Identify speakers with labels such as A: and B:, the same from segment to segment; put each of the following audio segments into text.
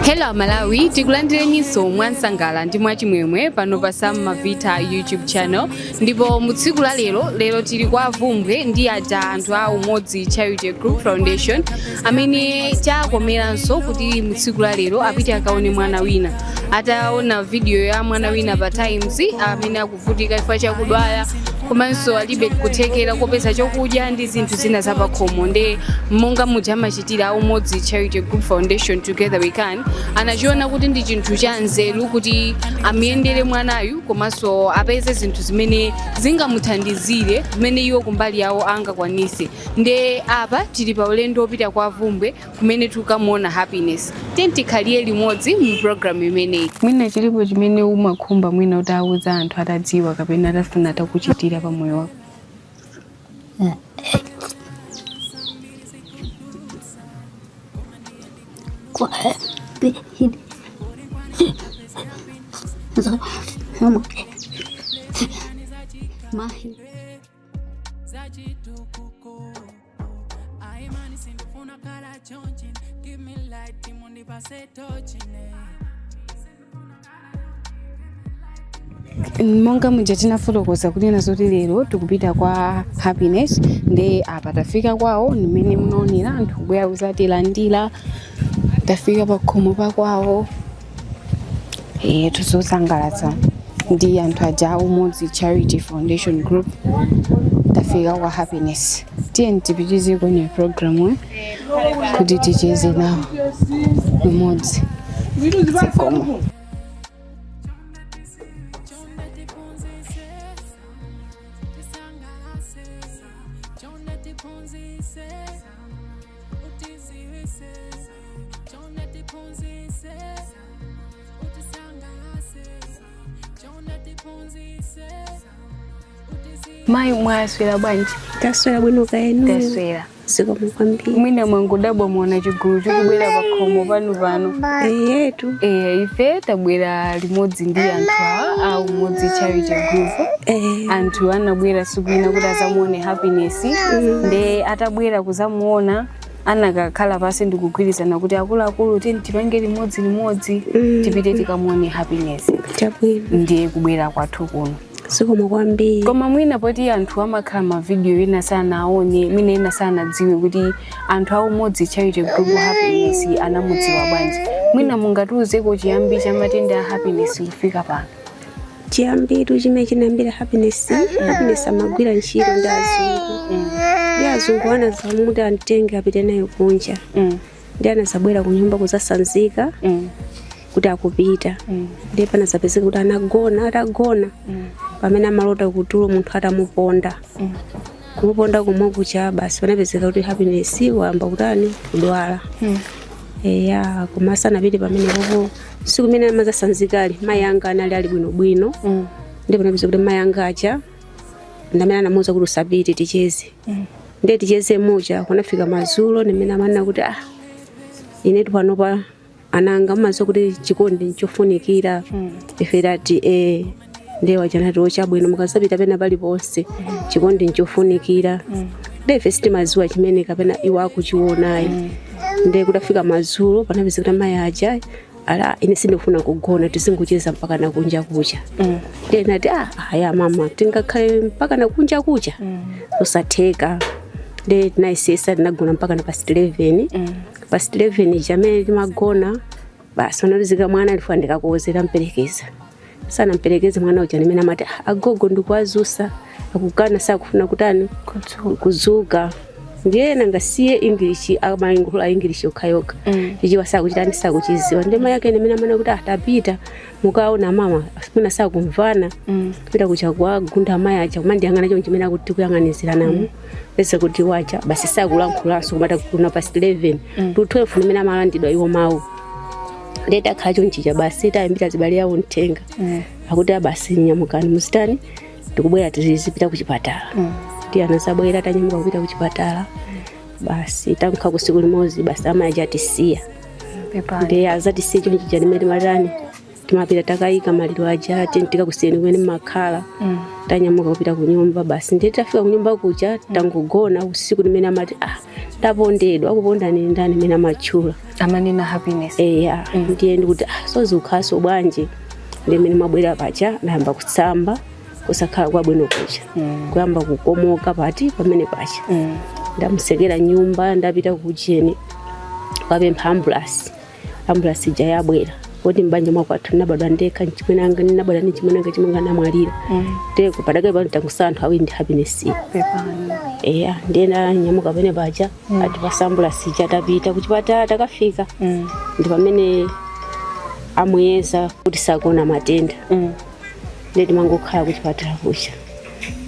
A: Hello Malawi, tikulandireninso mwansangala ndi mwachimwemwe pano pa Sam Mavita YouTube channel. Ndipo mu tsiku la lero, lero tili kwa Vumbwe ndi aja anthu a Umodzi Charity Group Foundation amene chakomeranso kuti mu tsiku la lero apite akaone mwana wina. Ataona video ya mwana wina pa Times amene akuvutika chifukwa chakudwala komanso alibe kuthekera kopeza chokudya ndi zinthu zina zapakhomo, nde monga muja amachitira a Umodzi Charity Group Foundation, Together We Can, anachiona kuti ndi chinthu cha nzeru kuti amuyendere mwanayu komanso apeze zinthu zimene zingamuthandizire, zimene iwo kumbali yawo angakwanise. Nde apa tili pa ulendo wopita kwa Vumbwe kumene tikukamuona Happiness. Tiyeni tikhalire limodzi mu program imeneyi. Mwina chilipo chimene umakhumba mwina utawuza anthu atadziwa kapena atafuna atakuchitira pa moyo wako? Monga muja tinafotokoza kunena zoti lero tikupita kwa Happiness, ndi apa tafika kwawo ndimene munaonera anthu kubwera kuzatilandira. Tafika pa khomo pa kwawo tuzosangalatsa ndi anthu aja a Umodzi Charity Foundation Group. Tafika kwa Happiness. Tiye tipitize kwenye programu kuti ticheze nawo limodzi. Zikomo. Mayi, mwaswera bwanji?
B: Taswera bwino, kaya inu?
A: Taswera.
B: Zikomo kwambiri.
A: Mwina mwangodabwa muona chigulu chikubwera pa khomo panu pano.
B: Eyetu.
A: Ife tabwera limodzi ndi anthu a Umodzi Charity Group. Anthu anabwera siku ina kuti azamuone Happiness, nde atabwera kuzamuona anakakhala pasi ndikugwirizana kuti akuluakulu, tiyeni tipange limodzi limodzi, tipite tikamuone Happiness.
B: Chabwino.
A: Ndiye kubwera kwathu kuno.
B: Zikomo kwambiri.
A: Koma mwina poti anthu amakhala mavidiyo ena sanaone, mwina ena sanadziwe kuti anthu a Umodzi Charity Group Happiness anamudziwa bwanji, mwina mungatiuzeko chiyambi cha matenda a Happiness kufika pano?
B: Chiyambitu chimene chinayambira Happiness, Happiness amagwira ntchito ndi azungu, ndi azungu anazamuti amtenge apite naye kunja. Ndi anazabwera ku nyumba kuzasanzika kuti akupita. Ndiye panazapezeka kuti anagona, atagona pamene amalota kutulo munthu atamuponda. Kumuponda komwe kucha basi panapezeka kuti Happiness wayamba kutani, kudwala. Eya, koma asanapite pamenepopo, siku imene amazasanzikali mayi anga anali ali bwinobwino. Ndiye panapezeka kuti mayi anga aja ndamene anamuwuza kuti usapite, ticheze. Ndiye ticheze muja kunafika madzulo ndimene amanena kuti, ah, inetu panopa ananga mumadziwa kuti chikondi nchofunikira. Ife tati eh. Ndiye wajanati ochabwino, mukazapita pena paliponse chikondi nchofunikira. Ndiye ife sitimadziwa chimene kapena iwo akuchionayi. Ndiye kutafika madzulo panapezeka kuti amayi aja ala, ine sindikufuna kugona, tizingocheza mpaka nakunja kucha. Ndiye nati, ah, aya mama, tingakhale mpaka nakunja kucha? Usatheka. Ndiye tinayesesa, tinagona mpaka na past 11. Past 11 chamene timagona basi panapezeka mwana alifuna ndikakuwozera mperekeza, sanamperekeze mwana uja nimene amati, "Ah, agogo ndikuwazusa akukana, sakufuna kutani, kudzuka." Ndiye nangasiye English amayankhula English yokhayokha, Chichewa sakuchitani, sakuchiziwa. Ndiye mayi ake nimene amana kuti, ah, tapita mukaona mama, mwina sakumvana. Kupita kucha kwagunda amayi aja kumandiyang'ana choncho chimene akuti tikuyang'anizira namo, pese kuti wacha basi sakulankhulanso kumata kuna past 11 to 12 nimene amalandidwa iwo mawu. Ndiye takhala chonchicha basi tayambira zibale yawo mthenga akuti, "Ah, basi nyamukani muzitani, tikubwera, tizipita kuchipatala." Ndiye anazabwera tanyamuka kupita kuchipatala basi tankha kusiku limodzi basi amayi aja atisiya.
A: Pepani.
B: Ndiye azatisiya chonchicha nimene timatani, timapita takayika maliro aja, tikakusiyeni kumene mmakhala. Tanyamuka kupita ku nyumba basi. Ndiye tafika ku nyumba kuja tangogona usiku nimene amati, ah, Ndapondedwa, akuponda ni ndani mene amatchula.
A: Amanena Happiness.
B: Eya. Ndiye ndikuti, ah, sozikhaso bwanji? Ndimene mabwera paja, ndayamba kutsamba kusakhala kwabwino kucha, kuyamba kukomoka pati pamene pacha. Ndamusekera nyumba, ndapita kucheni kapempha ambulasi. Ambulasi ija yabwera poti mbanja mwakwathu nabadwa ndekha, nchimwenanga ninabadwa ni chimwenanga, chimwenga namwalira. Teko padakale pano tangusa anthu awiri ndi Happiness.
A: Pepani.
B: Eya, ndiye ndanyamuka pamene paja, atipasa ambulasi ija, tapita kuchipatala. Takafika, ndi pamene amuyeza kuti sakona matenda. Ndiye timangokhala kuchipatala kucha,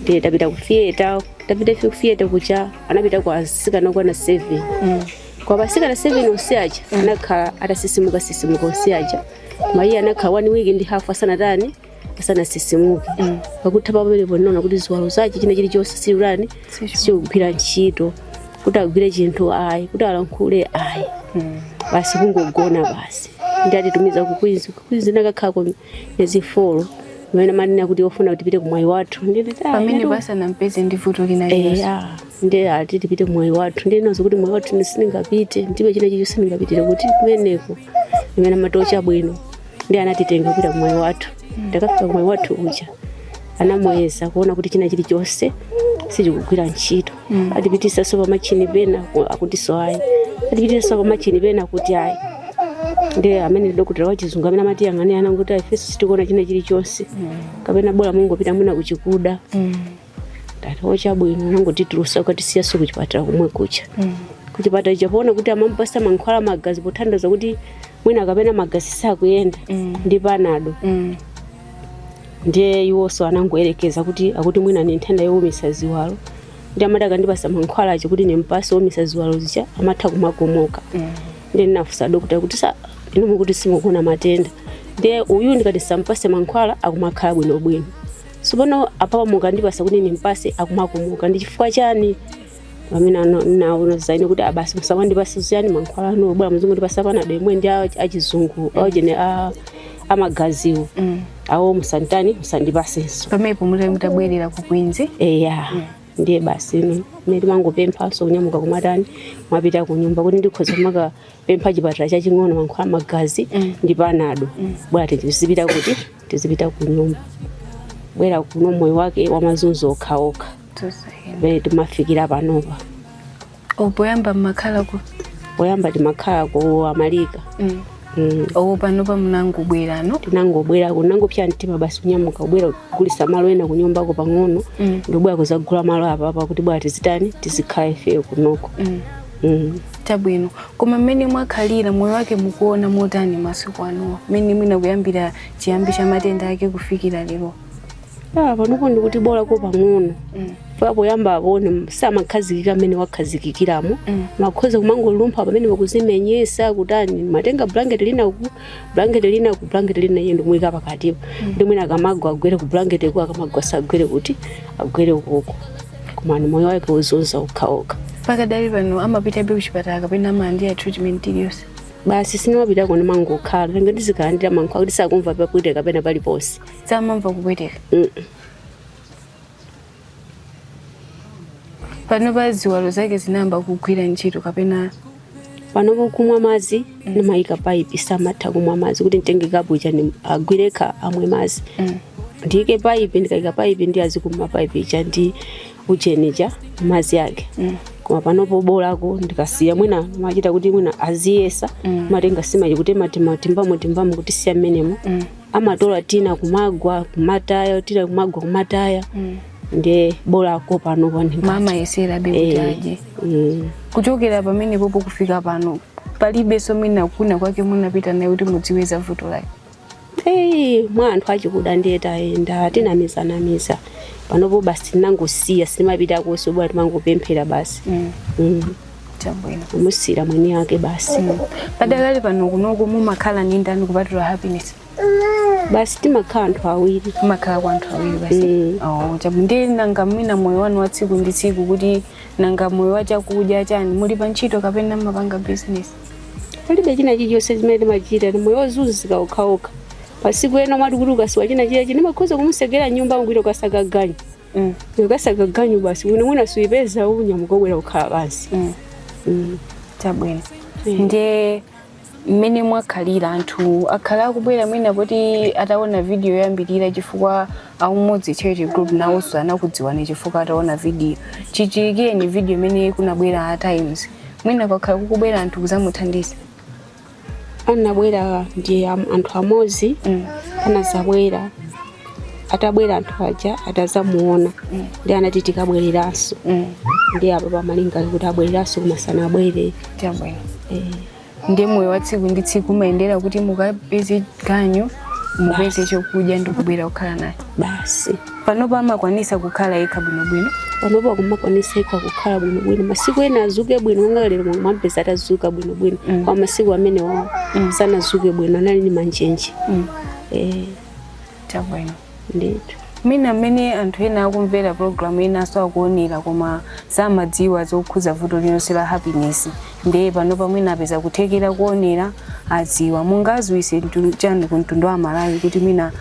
B: ndiye tapita ku theatre. Tapita ife ku theatre kucha, anapita kwa asikana okwana 7. Kwa asikana 7 onse aja anakhala atasisimuka sisimuka onse aja, koma iye anakhala one week ndi half asanatani, asanasisimuke. Pakutha pamenepo ndinaona kuti ziwalo zace china chilichonse siulani, sikugwira ntchito, kuti agwire chinthu ayi, kuti alankhule ayi, basi kungogona basi. Ndi atitumiza ku Queens. Ku Queens nakakhalako miyezi 4, pamene amanena kuti ofuna kuti tipite kumwayi wathu. Ndinati, "Ah,
A: Pamene
B: inetu-
A: pasanampeze ndi vuto lina lilonse.
B: Eya, ndiye ati tipite kumwayi wathu. Ndiye nazo kuti mwayi wathu sindingapite, ndibe china chicho sindingapitire kuti kumeneko. Imene amatocha bwino, ndi anatitenga kupita kumwayi wathu. Ndakafika kumwayi wathu kuja, anamuyeza kuona kuti china chilichonse sichikugwira ntchito. Atipitisaso pamachini pena, akuti so ayi. Atipitisaso pamachini pena, kuti ayi. Ndiye amene dokotela wachizungu amene amatiyang'anira anangoti, ifenso sitikuona china chilichonse, kapena bola mungopita mwina kuchikuda. Ndati ochabwino, anangotitulusa ukatisiyaso kuchipatala kumwe kucha. Kuchipatala icho poona kuti amamupasa mankhwala magazi pothandiza kuti mwina kapena magazi sakuyenda, ndi Panado. Ndiye iwonso anangoyerekeza kuti akuti mwina ni nthenda yowumisa ziwalo, ndi amati akandipasa mankhwala acho kuti nimpase womisa ziwalo zija, amatha kumakomoka. Ndiye ndinafunsa dokota kuti, sa inu mukuti simukuona matenda, ndiye uyu ndikati sampase mankhwala akumakhala bwinobwino, sopano apapa mukandipasa kuti nimpase akumakomoka, ndi chifukwa chani? Pamene naona zaine kuti abasi musamandipase ziyani mankhwala anu, bwana muzungu, ndipasa Panado imwe ndi achizungu achene amagaziwo awo, musantani, musandipasenso.
A: Pamenepo mutali mutabwerera ku Queens.
B: Eya, ndiye basi ino ine timangopemphanso kunyamuka kumatani, mwapita ku nyumba kuti ndikhoza kumakapempha chipatala chaching'ono mankhwala magazi ndi Panado, bwera tizipita kuti tizipita ku nyumba. Bwera kuno moyo wake wamazunzo okhaokha pamene timafikira panopa.
A: Poyamba mmakhala ku?
B: Poyamba timakhala ku Amalika.
A: Owo panopa munangobwerano?
B: Tinangobwera, kunangopsa mtima basi, kunyamuka kubwera kugulisa malo ena kunyumbako pang'ono, ndikubwera kuzagula malo apapa kuti bwera tizitani, tizikhala ifeyo kunoko.
A: Chabwino, koma mmene mwakhalira moyo wake mukuona motani masiku anuwa, mmene mwina kuyambira chiyambi cha matenda ake kufikira lero?
B: Ah, panopo ndikuti bolako pang'ono. Poyamba apone samakhazikika mmene wakhazikikiramo. Makhoza kumangolumpha pamene pakuzimenyesa kutani, matenga blanket lina ku blanket lina ku blanket lina, iye ndikumuyika pakatipo, ndi mwina akamagwa agwere ku blanket ku, akamagwa sagwere kuti agwere ukoko, koma ni moyo wake uzunza okhaokha.
A: Pakadali pano amapitabe kuchipatala kapena amalandira treatment iliyonse?
B: Basi, sinimapitako, ndimangokhala nanga ndizikalandira mankhwala kuti sakumva papwete kapena paliponse.
A: Samamva kupweteka?
B: Mm.
A: Pano pa ziwalo zake zinayamba kugwira ntchito kapena?
B: Panopo kumwa madzi ndimayika paipi, samatha kumwa madzi kuti nditenge kapu ija agwirekha amwe madzi. Ndiyike paipi, ndikayika paipi ndi azikumwa paipi ija ndi ujenija madzi ake. Koma panopo bolako, ndikasiya mwina machita kuti mwina aziyesa, matenga simachi kuti timbamo timbamo kuti siya mmenemo. Amatola tina kumagwa kumataya, tina kumagwa kumataya. Ndiye bolako panopo ndingati.
A: Mama yesera be kuti adye. Kuchokera pamenepopo kufika pano palibenso mwina kuna kwake munapita naye kuti mudziwe za vuto lake?
B: Hey, mwa anthu achikuda ndiye tayenda, tinamizanamiza. Panopo basi tinangosiya, sitimapitakonso, bwana timangopemphera basi.
A: Chabwino.
B: Kumusira mwini yake basi.
A: Padakali pano kunoko mumakhala ndi ndani kupatula Happiness?
B: Basi timakhala anthu awiri.
A: Mumakhala kwa anthu awiri basi?
B: Mm.
A: Oh, chabwino. Ndiye nanga mwina moyo wanu wa tsiku ndi tsiku, kuti nanga moyo wa chakudya chani, muli pa ntchito kapena mapanga business?
B: Palibe china chilichonse chimene timachita, ni moyo wozunzika okhaokha. Pasiku ena mwati kuti ukasiwa china chilechi, ndimakhoza kumusekera nyumba ngwiro ukasaka ganyu. Ukasaka ganyu basi, mwina mwina suipeza, unyamuka ubwera kukhala pansi.
A: Chabwino. Ndiye mmene mwakhalira, anthu akhala akubwera mwina poti ataona video yoyambirira, chifukwa a Umodzi Charity Group nawonso anakudziwani chifukwa ataona video chichitikireni video imene kunabwera a Times, mwina kwakhala kukubwera anthu kuzamuthandiza?
B: Anabwera ndi anthu amodzi. Anazabwera, atabwera anthu aja, atazamuona ndi anati tikabwereranso. Ndi apa pamalinga kuti abwereranso, koma sanabwere.
A: Chabwino.
B: Eh.
A: Ndiye moyo wa tsiku ndi tsiku umayendera kuti mukapeze ganyu, mupeze chokudya ndi kubwera kukhala naye?
B: Basi.
A: Panopo amakwanisa kukhala yekha bwinobwino?
B: Panopo akumakwanisa yekha kukhala bwinobwino. Masiku ena azuke bwino, monga lero mwampeza atazuka bwinobwino. Kwa masiku amene wawo sanazuke bwino, anali ndi manjenje. Eh.
A: Chabwino.
B: Ndithu.
A: Mwina mmene anthu ena akumvera programu, enanso akuonera, koma samadziwa zokhuza vuto lilonse la Happiness, ndiye panopa mwina apeza kuthekera kuonera, adziwa, mungadziwitse chani ku mtundu wa Malawi kuti mwina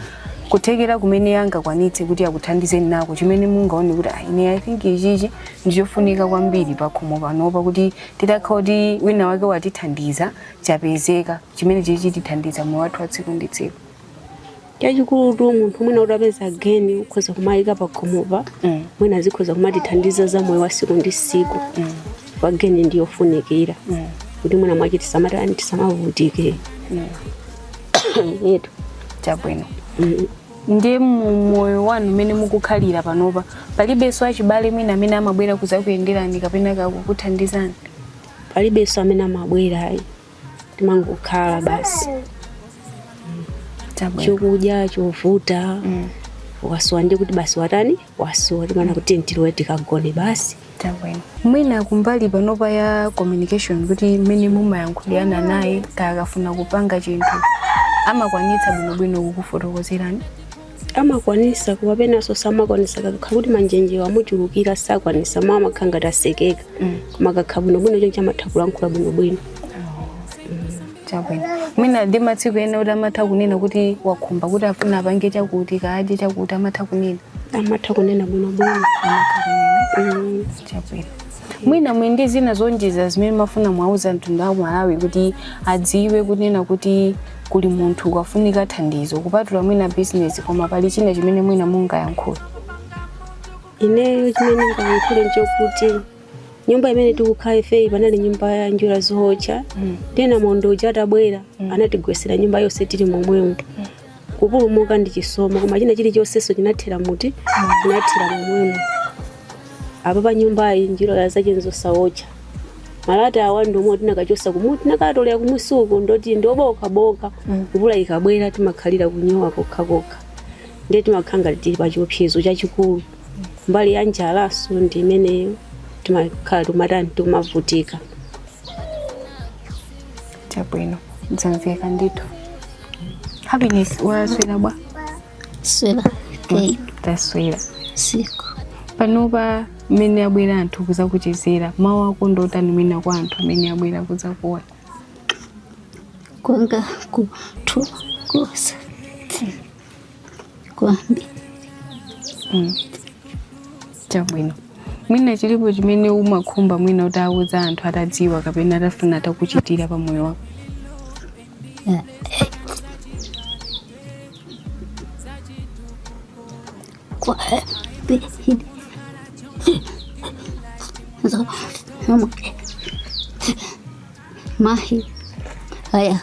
A: kuthekera kumene angakwanitse kuti akuthandizeni nako, chimene mungaone kuti, "Ah, ine I think ichichi ndichofunika kwambiri pakhomo panopa, kuti titakhala kuti wina wake watithandiza, chapezeka chimene chichi chitithandiza moyo wathu wa tsiku ndi tsiku"?
B: Chachikulutu, munthu mwina utapeza geni ukhoza kumayika pakhomopa, mwina zikhoza kumatithandiza za moyo wa tsiku ndi tsiku. Pa geni ndiyofunikira kuti mwina mwachi tisamatani, tisamavutike yetu.
A: Chabwino. Ndiye mu moyo wanu mmene mukukhalira panopa, palibenso achibale mwina amene amabwera kuzakuyenderani kapena kakukuthandizani?
B: Palibenso amene amabwera ayi, timangokhala basi.
A: Chabwino.
B: Chokudya chovuta, wasowa ndi kuti basi watani, wasowa, timana kuti tilowe tikagone basi.
A: Chabwino. Mwina kumbali panopa ya communication, kuti mmene mumayankhulirana naye, kakafuna kupanga chinthu, amakwanitsa bwinobwino kukufotokozerani?
B: Amakwanisa, koma penanso samakwanisa. Kakakhala kuti manjenjewa amuchulukira, sakwanisa, mawu amakhala ngati asekeka. Koma kakhala bwinobwino choncho, amatha kulankhula bwinobwino.
A: Chabwino. Mwina ndi matsiku ena kuti amatha kunena kuti wakhumba kuti afuna apange chakuti, kaadye chakuti, amatha kunena?
B: Amatha kunena bwinobwino.
A: Amatha kunena. Chabwino. Mwina mwe ndi zina zonjeza zimene mafuna mwauza mtundu wa Malawi kuti adziwe kunena kuti kuli munthu ukafunika thandizo, kupatula mwina business, koma pali china chimene mwina mungayankhule?
B: Ineyo chimene ndingayankhule nchokuti nyumba imene tikukhala ifeyi panali nyumba ya njerwa zootcha. Tena mondoja atabwera, anatigwesera nyumba yonse tili momwemo. Kupulumuka ndi chisomo, koma china chilichonsenso chinathera muti, chinathera momwemo. Apa pa nyumbayi njerwa zache nzosaotcha. Malata awa ndomwe tinakachosa kumuti, tinakatolera kumusi uko, ndoti ndobokaboka. Mvula ikabwera timakhalira kunyowa kokhakokha, ndiye timakhala ngati tili pa chiopsezo chachikulu. Mbali ya njalaso ndi imeneyo, timakhala timatani, timavutika.
A: Chabwino, zamveka ndithu. Happiness, waswera bwa?
C: Swera kei.
A: Taswera.
C: Siku.
A: Panopa mmene abwera anthu kuzakuchezera, mawu ako ndotani mwina kwa anthu amene abwera kuzakuona?
C: Kwanga kuthokoza kwambiri.
A: Chabwino. Mwina chilipo chimene umakhumba mwina utawuza anthu atadziwa kapena atafuna atakuchitira pa moyo wako?
C: Kwambiri zomwe mahi aya.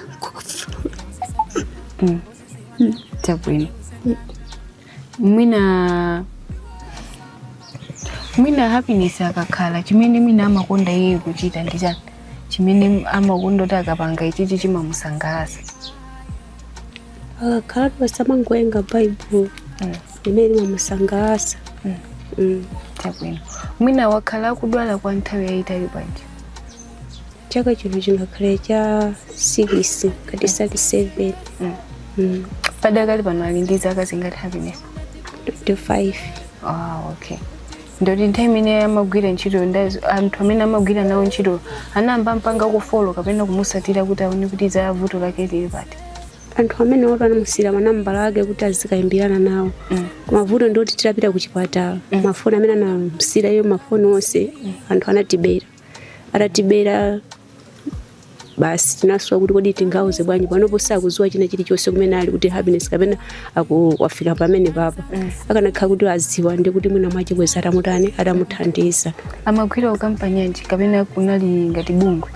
A: Chabwino. Mwina Happiness akakhala, chimene mwina amakonda iye kuchita ndi chani, chimene amakonda kuti akapanga ichichi chimamusangalatsa?
B: Akakhala pasamangowerenga Baibulo, limene limamusangalatsa.
A: Chabwino. Mwina wakhala akudwala kwa nthawi yayitali bwanji?
B: Chaka chino chingakhale cha 6 ngati 37.
A: Padakali pano ali ndi zaka zingati Happiness?
B: 25.
A: Ah, okay. Ndoti nthawi imene amagwira ntchito, anthu amene amagwira nawo ntchito anayamba mpanga ku follow kapena kumusatira kuti aone kuti za vuto lake lili pati?
B: Anthu amene watu anamusiyira manambala ake kuti azikayimbirana nawo. Koma vuto ndoti titapita ku chipatala, mafoni amene anamusiyira iyo, mafoni onse anthu anatibera. Atatibera basi, tinasowa kuti kodi tingauze bwanji? Panopo sakuziwa china chilichonse kumene ali, kuti Happiness kapena wafika pamene papa. Akanakhala kuti aziwa, ndi kuti mwina mwachikweza atamutani, atamuthandiza.
A: Amagwira ku kampani yanji kapena kunali ngati bungwe?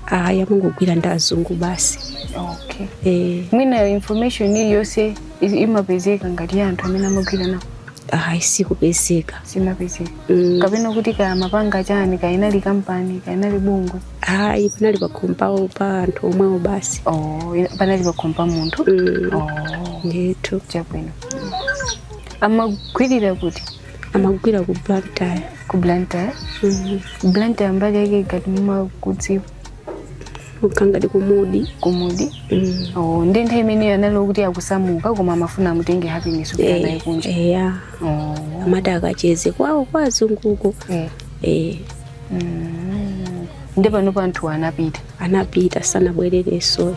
B: Ayi, amangogwira ndi azungu basi.
A: Okay.
B: Eh.
A: Mwina information iliyonse imapezeka ngati ya anthu amene amagwira nawo?
B: Ayi, sikupezeka.
A: Simapezeka?
B: Mm.
A: Kapena kuti kaya mapanga chani, kainali kampani, kainali bungwe?
B: Ayi, panali pakhomo pawo pa anthu omwewo basi.
A: Oh, panali pakhomo pa munthu?
B: Mm.
A: Oh.
B: Ndithu.
A: Chabwino. Amagwirira kuti?
B: Amagwira ku Blantyre.
A: Ku Blantyre?
B: Mm.
A: Blantyre mbali yake ngati mumakudziwa?
B: Ukangati kumudi.
A: Kumudi?
B: Mm.
A: Oh, ndi nthawi imeneyo anali kuti akusamuka, koma amafuna amutenge Happiness kupita naye kunja?
B: Eya.
A: Oh.
B: Amati akacheze kwawo kwa azunguko. Eh.
A: Ndi pano anthu anapita?
B: Anapita, sanabwererenso.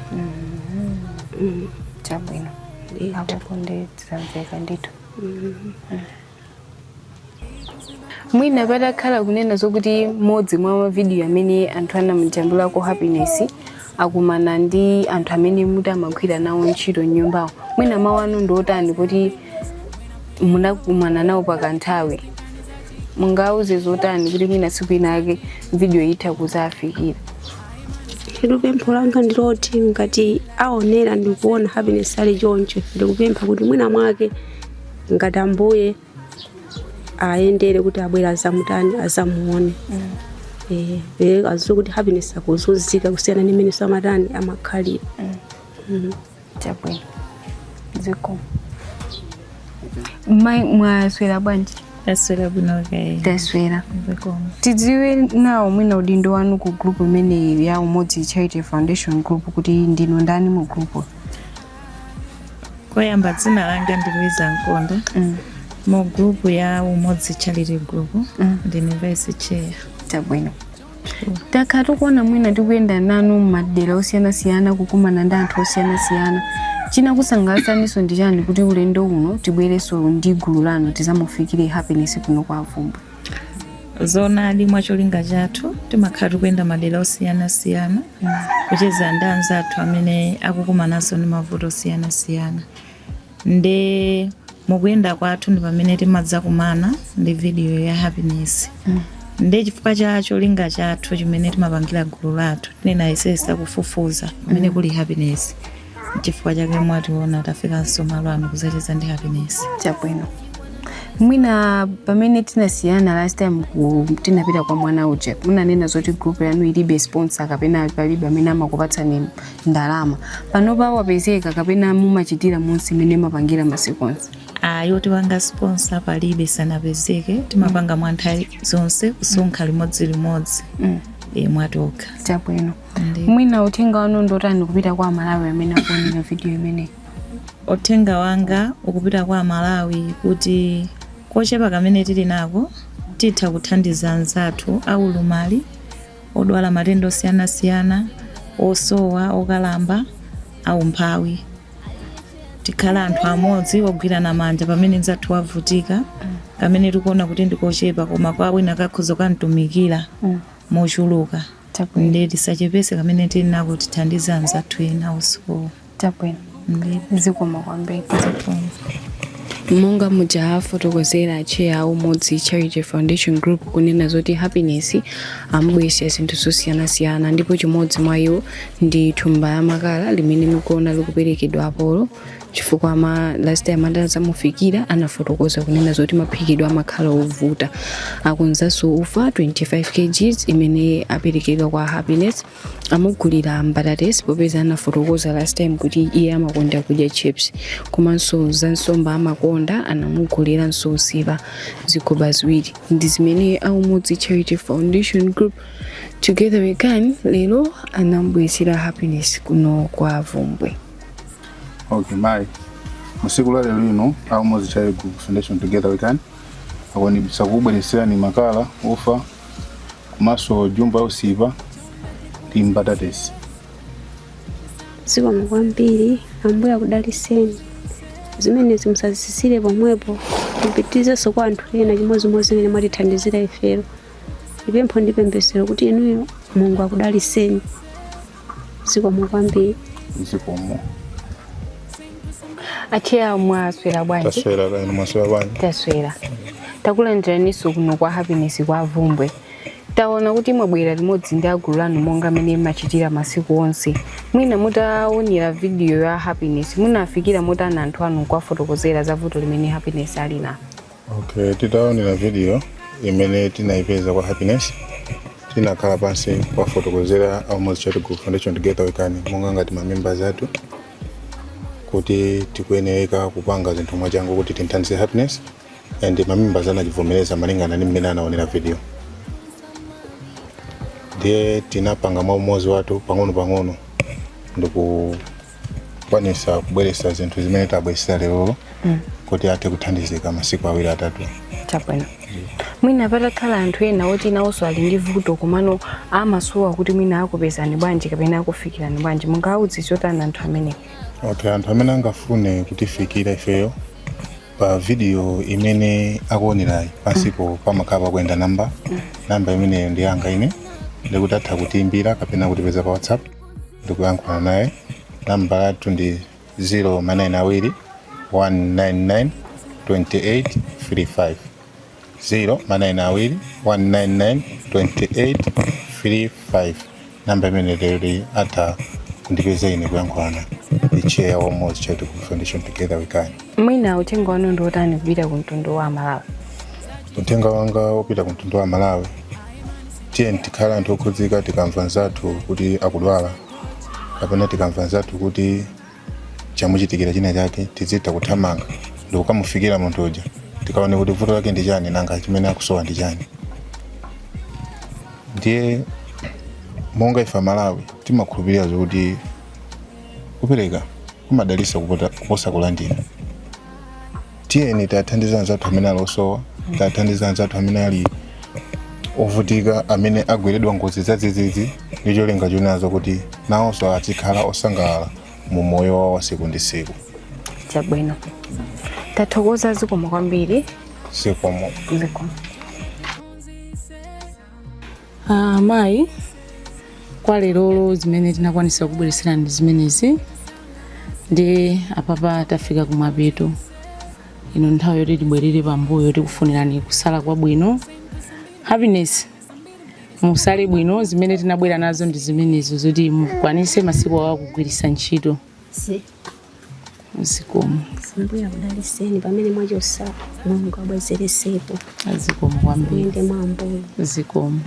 A: Chabwino.
B: Ndithu.
A: Apopo ndi zamveka ndithu. Mwina patakhala kunena zokuti mmodzi mwa mavidiyo amene anthu anamujambulako Happiness akumana ndi anthu amene muti amagwira nawo ntchito mnyumbawo, mwina mawu anu ndi otani kuti munakumana nawo pakanthawi? Mungauze zotani kuti mwina tsiku inake video itha kuzafikira?
B: Inetu pempho langa ndiloti ngati aonera ndikuona Happiness ali choncho, ndikupempha kuti mwina mwake ngati Ambuye ayendere kuti abwere azamutani, azamuone. Eh, aziwe kuti Happiness akuzunzika kusiyana ndi mmene samatani, amakhalira.
A: Chabwino, zikomo mai. Mwaswera bwanji?
D: Taswera bwino kaye.
A: Taswera.
D: Zikomo.
A: Tidziwe nawo mwina udindo wanu ku group imeneyi ya Umodzi Charity Foundation Group, kuti ndinu ndani mu group?
D: Koyamba, dzina langa ndi Luiza Nkonda. Mu group ya Umodzi Charity Group ndine vice chair.
A: Chabwino. Takhala tikuona mwina tikuyenda nanu m'madera osiyanasiyana, kukumana ndi anthu osiyanasiyana. Chinakusangalatsaniso ndi chani kuti ulendo uno tibwerenso ndi gulu lanu, tizamufikire Happiness kuno kwa Vumbwe?
D: Zoonadi, mwacholinga chathu timakhala tikuyenda madera osiyanasiyana, kucheza ndi anzathu amene akukumananso ndi mavuto osiyanasiyana. Nde mukuyenda kwathu ndi pamene timadzakumana ndi video ya Happiness. Nde chifukwa cha cholinga chathu chimene timapangira gulu lathu, tinayesesa kufufuza kumene kuli Happiness. Chifukwa chake mwationa tafikanso malo ano kuzacheza ndi Happiness.
A: Chabwino. Mwina pamene tinasiyana last time tinapita kwa mwana uja, munanena zoti group yanu ilibe sponsor kapena palibe amene amakupatsani ndalama. Panopa wapezeka kapena mumachitira monse imene mapangira masiku onse?
D: Ayi, tipanga sponsor palibe, sanapezeke. Timapanga mwa nthawi zonse, kusonkha limodzilimodzi. Mwatokha.
A: Chabwino. Mwina uthenga wanu ndotani kupita kwa Amalawi amene akuonera video imeneyi?
D: Uthenga wanga ukupita kwa Amalawi kuti kochepa kamene tili nako titha kuthandiza anzathu aulumali, odwala matenda osiyanasiyana, osowa, okalamba, aumphawi. Tikhala anthu amodzi ogwirana manja pamene nzathu wavutika. Kamene tikuona kuti ndikochepa, koma kwa wina kakhoza kamtumikira mochuluka. Ndiye tisachepese kamene tili nako, tithandize anzathu ena osowa.
A: Chabwino.
D: Ndi.
A: Zikomo kwambiri. Monga muja afotokozera chair Umodzi Charity Foundation Group kunena zoti Happiness amubweretsa zinthu zosiyanasiyana, ndipo chimodzi mwa iwo ndi thumba la makala limene mukuona likuperekedwa apolo, chifukwa ama last time atazamufikira anafotokoza kunena zoti maphikidwe amakhala ovuta. Akonzanso ufa 25 kgs imene aperekedwa kwa Happiness. Amugulira mbatatesi popeza anafotokoza last time kuti iye amakonda kudya chips, komanso za nsomba amakonda, anamuguliranso usipa zikopa 2. Ndi zimene aUmodzi Charity Foundation Group, Together We Can, lero anamubweretsera Happiness kuno kwa Vumbwe.
E: Okay, mayi, musiku la lero lino aUmodzi Charity Group Foundation, Together We Can, akwanitsa kubweretserani makala, ufa, komanso jumbo ya usipa ndi mbatatesi.
B: Zikomo kwambiri, Ambuye akudaliseni. Zimenezi musazisire pomwepo, mupitirizenso kwa anthu ena chimodzimodzi imene mwatithandizira ifero. Ipempho ndi pembedzero kuti inuyo Mulungu akudaliseni. Zikomo kwambiri.
E: Zikomo.
A: Acheya, mwaswera bwanji?
E: Taswera, kaya inu mwaswera bwanji?
A: Taswera. Takulandiraniso kuno kwa Happiness kwa Vumbwe. Taona kuti mwabwera limodzi ndi agulu lanu monga mmene machitira masiku onse. Mwina mutaonera video ya Happiness, munafikira motani anthu anu kuwafotokozera za vuto limene Happiness ali nalo?
E: Okay, titaonera video imene tinayipeza kwa Happiness, tinakhala pansi kuwafotokozera Umodzi Charity Group Foundation Together We Can monga ngati ma members athu kuti tikuyenereka kupanga zinthu mwachangu kuti tinthandize Happiness, and ma members anachivomereza malingana ndi mmene anaonera video. Ndiye tinapanga mwa umodzi wathu pang'ono pang'ono ndikukwanisa kubweretsa zinthu zimene tabweretsa lerolo kuti athe kuthandizika masiku 2 3.
A: Chabwino. Mwina patakhala anthu ena oti nawonso ali ndi vuto komano amasowa kuti mwina akupezani bwanji kapena akufikirani bwanji, mungawauze chotani anthu amenewo?
E: Okay, anthu amene angafune kutifikira ifeyo, pa video imene akuonerayi pansipo pamakhala pakuyenda namba. Namba imeneyo ndi yanga ine, ndikuti atha kutiimbira kapena kutipeza pa WhatsApp ndikuyankhula naye. Namba yathu ndi 0 2 199 28 35, 0 2 199 28 35. Namba imene lero atha kundipeza ine kuyankhulana, the chair wa Umodzi Charity Group Foundation Together We Can.
A: Mwina uthenga wanu ndi otani kupita ku mtundu wa Malawi?
E: Uthenga wanga wopita ku mtundu wa Malawi, tiye tikhale anthu okhudzika. Tikamva nzathu kuti akudwala kapena tikamva nzathu kuti chamuchitikira china chake, tizitha kuthamanga ndikukamufikira munthu uja, tikaone kuti vuto lake ndi chani, nanga chimene akusowa ndi chani. Ndiye monga ife Malawi timakhulupirira zokuti kupereka kumadalitsa kuposa kulandira. Tiyeni tathandiza anzathu amene ali osowa, tathandiza anzathu amene ali ovutika, amene agweredwa ngozi zadzidzidzi, ndi cholinga chonazo kuti nawonso azikhala osangalala mu moyo wawo wa siku ndi siku.
A: Chabwino, tathokoza, zikomo kwambiri.
E: Zikomo.
A: Zikomo.
F: Amayi, kwa lerolo zimene tinakwanisa kubweresera ndi zimenezi, ndi apapa tafika kumapeto. Ino nthawi yoti tibwerere pambuyo. Tikufunirani kusala kwabwino. Happiness, musale bwino. Zimene tinabwera nazo ndi zimenezo, zoti mukwanise masiku awa kugwiritsa ntchito. Zikomo.
B: Ambuye akudaliseni pamene mwachosa, Mulungu abwezeresepo.
F: Zikomo kwambiri.
B: Muyende mwa Ambuye.
F: Zikomo.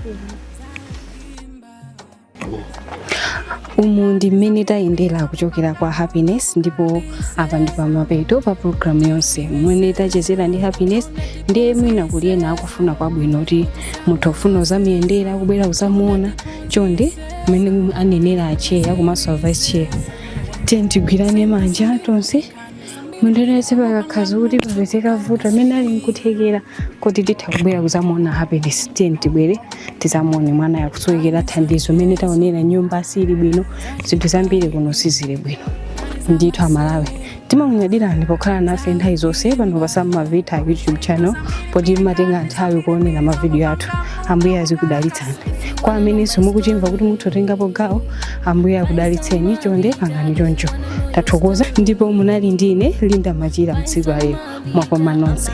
A: Umu ndi mmene tayendera kuchokera kwa Happiness, ndipo apa ndi pamapeto pa programu yonse mmene tachezera ndi Happiness. Ndiye mwina kuli ena akufuna kwabwino kuti munthu ofuna uzamuyendera, kubwera uzamuona, chonde, mmene anenera a chair komanso a vice chair, tiye tigwirane manja tonse. Munthu aliyense pakakhaza kuti papezeka vuto amene ali nkuthekera kuti titha kubwera kuzamuona Happiness, tiye tibwere tizamuone mwana yakusowekera thandizo. Mmene taonera, nyumba sili bwino, zinthu zambiri kuno sizili bwino ndithu. Amalawi, timakunyadirani pokhala nafe nthawi zonse pano pa Sam Mavita YouTube channel, poti mumatenga nthawi kuonera mavidiyo athu. Ambuye azikudalitsani. Kwa amenenso mukuchimva kuti mutha kutengapo gawo, Ambuye akudalitseni. Chonde pangani choncho. Tathokoza, ndipo munali ndine Linda Machira mtsiku alero. Mwakoma nonse.